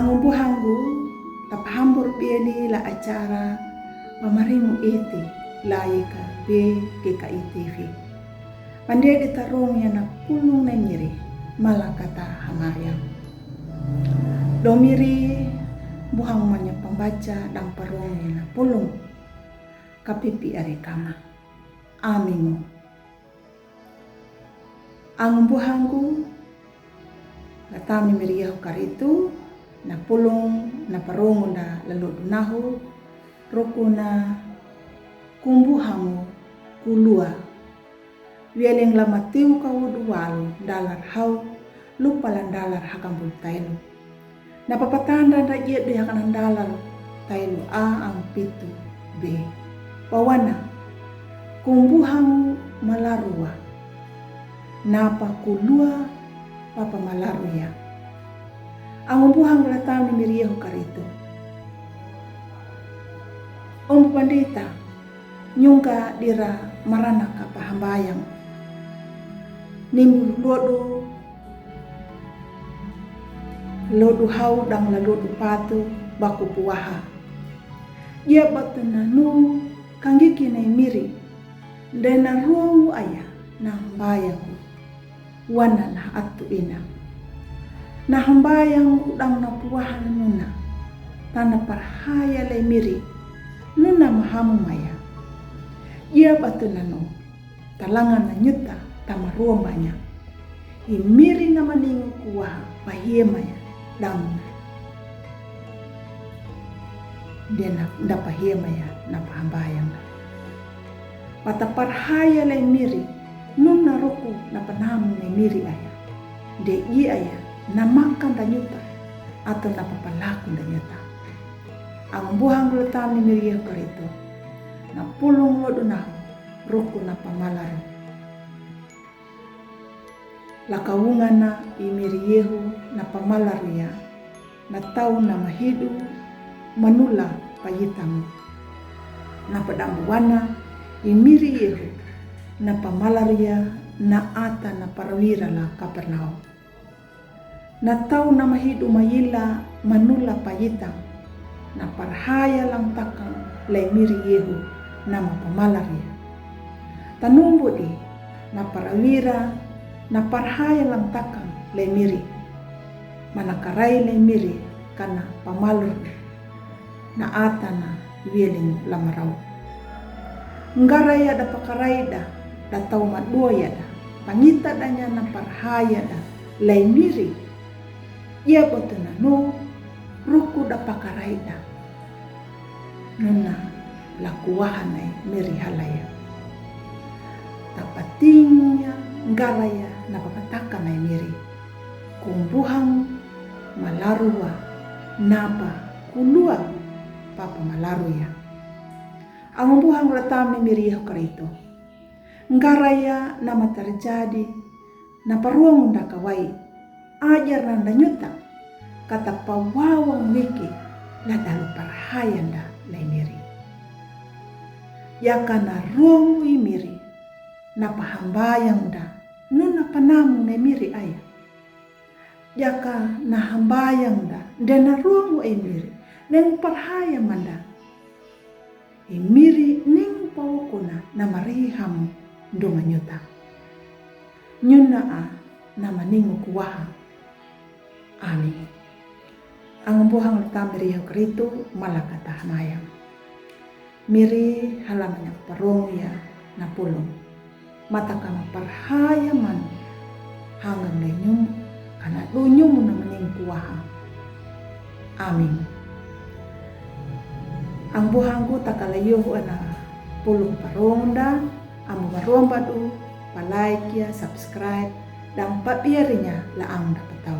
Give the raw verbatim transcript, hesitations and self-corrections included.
Ang buhanggu, tapahambur beli la acara pamarimu iti la ika be ke ka iti fi. Pande di tarung ya na pulung na nyiri, mala kata hamayang. Lo miri buhang manya pambaca dan parung ya na pulung. Kapipi ari kama. Amingu. Ang buhanggu, la tami miri Yehu Karitu, na pulung, na parung da lalu dunahu, rukuna kumbuhangu kulua. Wieling la Matiu kau dualu dalar hau, lupa la dalar hakambul tailu. Na papatanda da jep di hakana dalar tailu a ang pitu be. Pawana, kumbuhangu malarua. Napa kulua papa malaruya. Ang buhang la tami miri Yehu Karitu. Om pandita, nyungka dira marana ka pahambayang. Nimbu lodu, lodu hau dang la lodu patu baku puaha. Ia batu nanu kangiki na miri, dena ruangu aya na hambayang. Wana na atu ina. Na hambayang dang na puaha nuna. Tana parhaya le miri. Nuna mahamu maya. Ia batu nanu. Talanga na nyuta tamaruambanya. I miri na maningu kuaha pahia maya. Dang. Dena da pahia maya na pahambayang. Pata parhaya le miri, nuna ruku na panamu le miri aya. De i aya, na makan da nyuta, atau na papalaku da nyuta. Ang buhang la tami miri Yehu Karitu, na pulung lodu na ruku na pamalaru. La kaunga na i miri Yehu na pamalaru ya, na tau na mahidu manula payitamu. Na padambuana i miri Yehu na pamalaru ya na ata na parawira la Kapernaum. Na tau na mahidu mayila manula payitamu. Na parhaya lang takang le miri Yehu na mapamalaru ya. Tanumbu di na parawira na parhaya lang takang le miri. Mana karai le miri kana pamalaru na ata na wieling lamarau. Ngara ya da pakarai da, da tau madua ya da, pangita danya na parhaya da, le miri. Ia batu nanu ruku da pakarai da. Nuna lakuaha na i miri halaya. Tapatinga ngara ya na papataka na i miri. Kumbuhang malarua napa kulua papa malaru ya. Ang buhang la tami miri Yehu Karitu. Ngara ya na matarjadi na paruang da kawai. Ajar na da nyuta. Kata pawawang wiki la dalu parhaya da le miri. Ia kana ruang i miri. Na pahambayang da. Nuna panamu na miri aya. Jaka na hambayang da, dena ruang i miri, nen parhaya manda. I miri ning pawakuna na marihamu duma nyuta. Nyuna a na maningu kuaha. Amin. Ang buhang la tami miri Yehu Karitu mala kata hamayang. Miri hala manya parong ya na pulung. Mata kama parhaya man. Hanggang le nyum, kana du nyum na maning kuaha. Amin. Ang buhanggu takala yohu ana pulung parong da, amu baromba du, pa like ya, subscribe, dan pabiarinya la ang da patau.